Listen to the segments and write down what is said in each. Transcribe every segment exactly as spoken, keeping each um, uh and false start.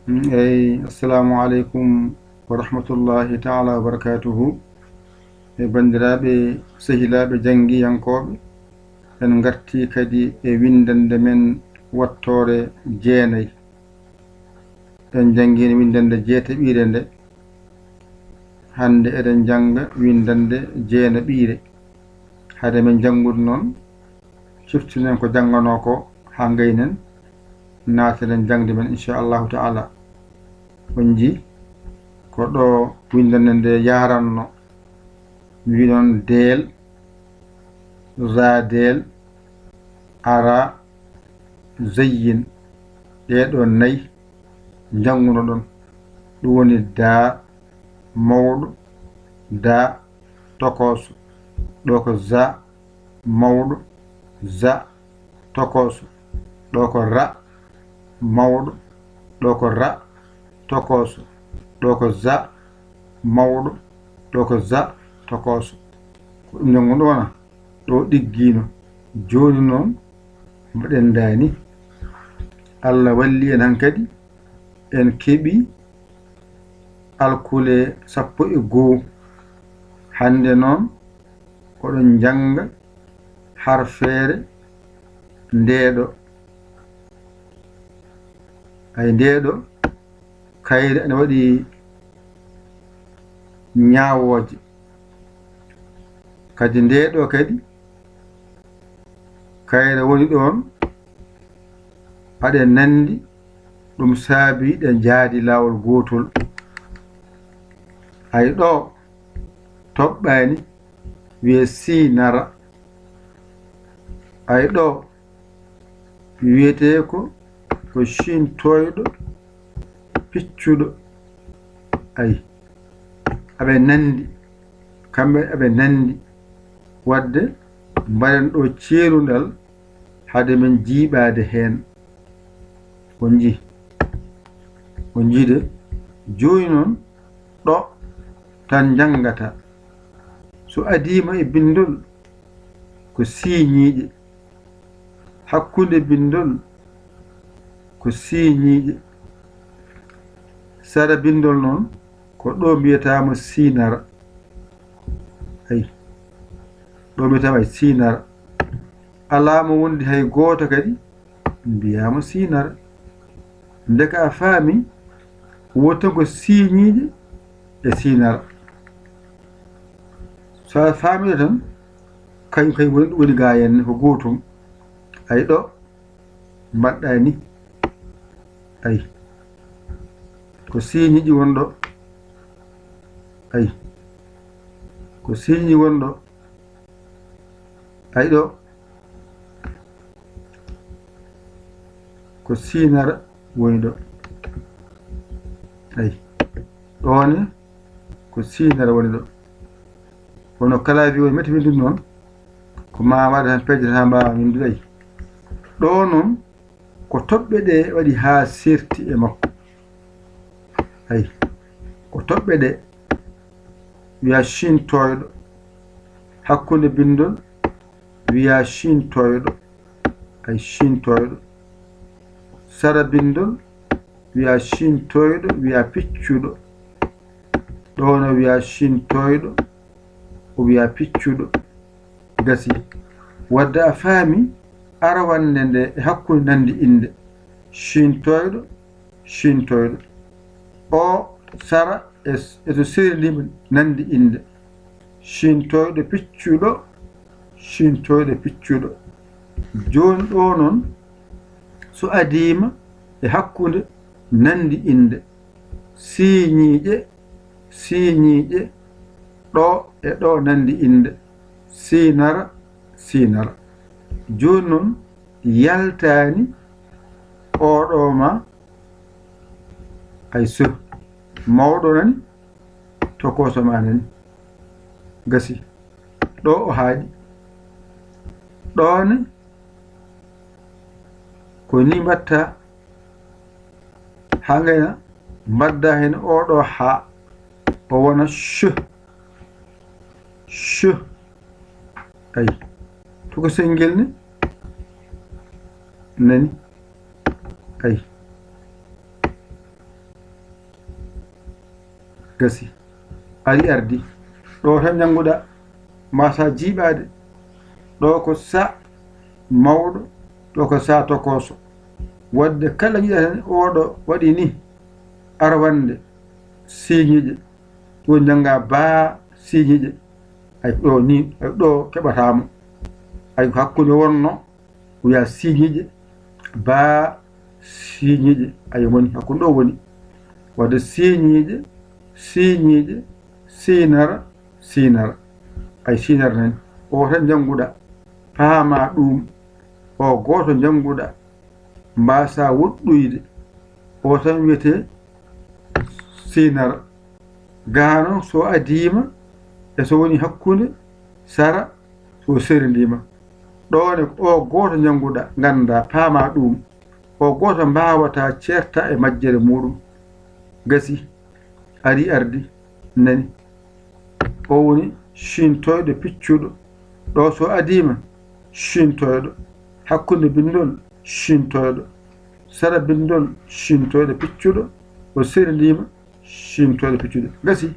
Eyi, assalamu aleykum wa rahmatullahi taala wa barakatuhu. E banndiraaɓe, sehilaaɓe janngiyankooɓe, en ngartii kadi e winndannde men wattoore jeenayi. En njanngii winndannde jeetaɓiire nde. Hannde eɗen njannga winndannde jeenaɓiire. Hade men njanngude noon, ciftinen ko jannganoo ko haa ngaynen, naatanen jaŋde men, inchallahu taala. On njii ko ɗo winndannde nde yaranno. Mi wi noon deel, za deel, ara, zayyin. Ɗee ɗoo nayi njannguno ɗon. Ɗum woni da mawɗo, da tokooso. Ɗo ko za mawɗo, za tokooso. Ɗo ko ra mawɗo, ɗo ko ra tokooso. Ɗo ko za mawɗo, ɗo ko za tokooso. Ko ɗum njannguno ɗo wona ɗo ɗiggiino. Jooni noon mbaɗen ndaani. Allah walli en hankadi, en keɓi alkule sappo e goo. Hannde noon oɗon njannga harfeere ndeeɗo. Ay ndeeɗo kayre ene waɗi ñaawooje. Kadi ndeeɗo kadi kayre woni ɗoon, aɗe nanndi, ɗum saabi ɗe njaadi laawol gootol. Ay ɗo toɓɓaani, wiye siinara. Ay ɗo wiyetee ko, ko ciintooyɗo, piccuɗo. Ay, aɓe nanndi, kamɓe aɓe nanndi. Waɗde mbaɗen ɗo ceerundal hade men jiiɓaade heen. On njii, on njii de, jooni noon ɗo tan njanngata. So adiima e binndol ko siiñiiɗe, hakkunde binndol ko siiñiiɗe, sara binndol noon ko ɗo mbiyataama siinara. Ay, ɗo mbiyataama ay siinara. Alaa mo wondi hay gooto kadi mbiyaama siinara. Ndeka a faami, wota ko siiñiiɗe e siinara. So a faami ɗo tan, kañum kañum woni, woni gaa henne ko gootum. Ay ɗo mbaɗɗa ni. Ay, ko siiñiiɗi won ɗo. Ay, ko siiñiiɗi won ɗo. Ay ɗo, ko siinara woni ɗo. Ay, ɗo ne ko siinara woni ɗo. Kono kala wi woni mette winndun noon, ko ma waɗa tan pejjata haa mbaawa winndude. Ay, ɗo noon ko toɓɓe ɗe waɗi haa serti e makko. Ay, ko toɓɓe ɗe wiya ciintooyɗo, hakkunde binndol wiya ciintooyɗo. Ay, ciintooyɗo. Sara binndol wiya ciintooyɗo, wiya piccuɗo. Ɗo no wiya ciintooyɗo, o wiya piccuɗo. Gasi. Wadde a faami arawannde nde e hakkunde nanndi innde. Ciintooyɗo, ciintooyɗo. O sara e, e to sirindima nanndi innde. Ciintooyɗo piccuɗo, ciintooyɗo piccuɗo. Jooni ɗo noon, so adiima e hakkunde nanndi innde. Siiñiiɗe, siiñiiɗe, ɗo e ɗo nanndi innde. Siinara, siinara. Jooni noon, yaltaani oɗo ma, ay so mawɗo nani, tokooso ma nani. Gasi. Ɗo o haaɗi. Ɗo ne, ko ni mbatta haa ngayna, mbadda heen oɗo haa o wona ch, ch. Ay, tokosel ngel ne, nani. Ay, Gasi. Ari ardi. Ɗo tan njannguɗaa, mbaasaa jiiɓaade. Ɗo ko sa mawɗo, ɗo ko sa tokooso. Waɗde kala njiɗaa tan oɗo waɗi ni, arwannde, siiñiiɗe. Ɗo njanngaa baa siiñiiɗe. Ay ɗo ni, ay ɗo keɓataa mo. Ay ko hakkunde wonno, wiyaa siiñiiɗe, baa siiñiiɗe. Ay woni hakkunde ɗo woni. Waɗde siiñiiɗe, siiñiiɗe, siinara, siinara. Ay siinara nani. O tan njannguɗaa, paamaa ɗum. O gooto njannguɗaa, mbaasaa woɗɗoyde. O tan wiyetee siinara. Gaa noon so adiima e so woni hakkunde, sara, so serindiima. Ɗo ne ko o gooto njannguɗaa, nganndaa, paamaa ɗum. O gooto mbaawataa ceertaa e majjere muuɗum. Gasi, ari ardi, nani. O woni ciintoyɗo piccuɗo. Ɗo so adiima, ciintoyɗo. Hakkunde binndol, ciintoyɗo. Sara binndol, ciintoyɗo piccuɗo. O serindiima, ciintoyɗo piccuɗo. Gasi.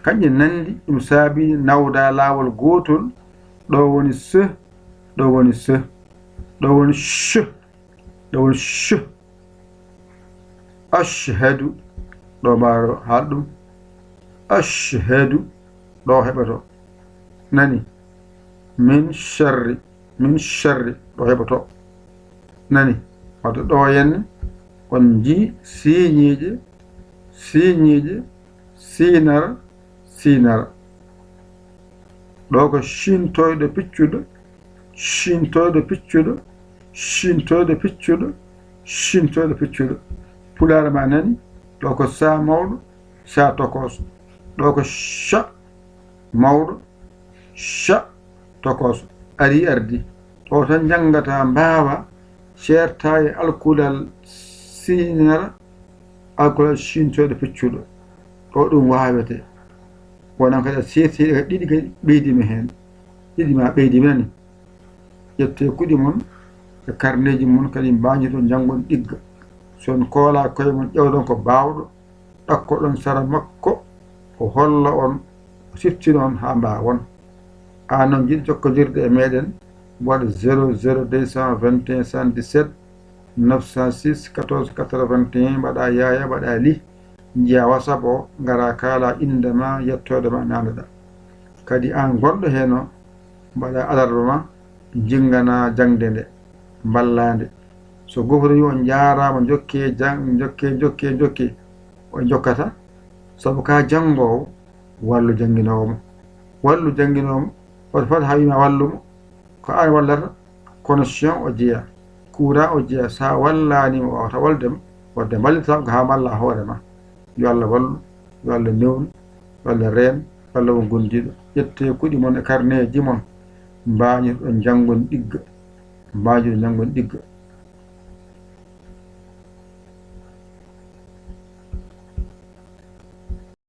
Kanƴe nanndi, ɗum saabii nawdaa laawol gootol. Ɗo woni s, ɗo woni s, ɗo woni sh, ɗo woni sh. Ashhadu, ɗo mbaaro haal ɗum. Ashhadu, ɗo heɓoto. Nani? Min sharri, min sharri, ɗo heɓoto. Nani? Wadde ɗo henne, on njii siiñiiɗe, siiñiiɗe, siinar, siinara. Ɗo ko ciintoyɗo piccuɗo, ciintoyɗo piccuɗo, ciintoyɗo piccuɗo, ciintoyɗo piccuɗo. Pulaar ma nani, ɗo ko sa mawɗo, sa tokooso. Ɗo ko ca mawɗo, ca tokooso. Ari ardi. Ɗo tan njanngata mbaawa ceertaa e alkulal siinara, alkulal ciintoyɗo piccuɗo. Ɗo ɗum waawete. Wonan kadi a seerti ɗe kadi ɗiɗi kadi ɓeydima heen. Ɗiɗi ma ɓeydima nani. Ƴettee kuɗi mon e karneeji mon kadi mbaañoton njanngon ɗigga. So on koolaa koye mon ƴewdon ko baawɗo, ɗakkoɗon sara makko, o holla on, o siftina on haa mbaawon. Aan noon jiɗɗo jokkondirde e meeɗen, waɗ zéro zéro deux cent vingt et un soixante-dix-sept neuf cent six quatorze quatre-vingt-un, mbaɗa Yaaya, mbaɗa Lih, njiya WhatsApp o, ngara kaala innde ma, yettoode ma, nanduɗa. Kadi aan gonɗo heen o, mbaɗa alarba ma, njinnganaa jaŋde nde, mballaa nde. So gooto wiyi on njaaraama, njokkee jang-, njokkee, njokkee, njokkee, o jokkata, sabu ka janngoowo, wallu jannginoowo mo. Wallu jannginoowo mo, foti foti haa wiyi ma wallu mo, ko aan wallata, connexion o jeyaa, courant o jeyaa, so a wallaani mo, o waawata walde ma, wadde mballitaama ko haa mballaa hoore ma. Yo Allah wallu, yo Allah newnu, yo Allah reen, yo Allah won gondiiɗo. Ƴettee kuɗi mon e karneeji mon, mbaañotoɗon njanngon ɗigga, mbaañotoɗon njanngon ɗigga.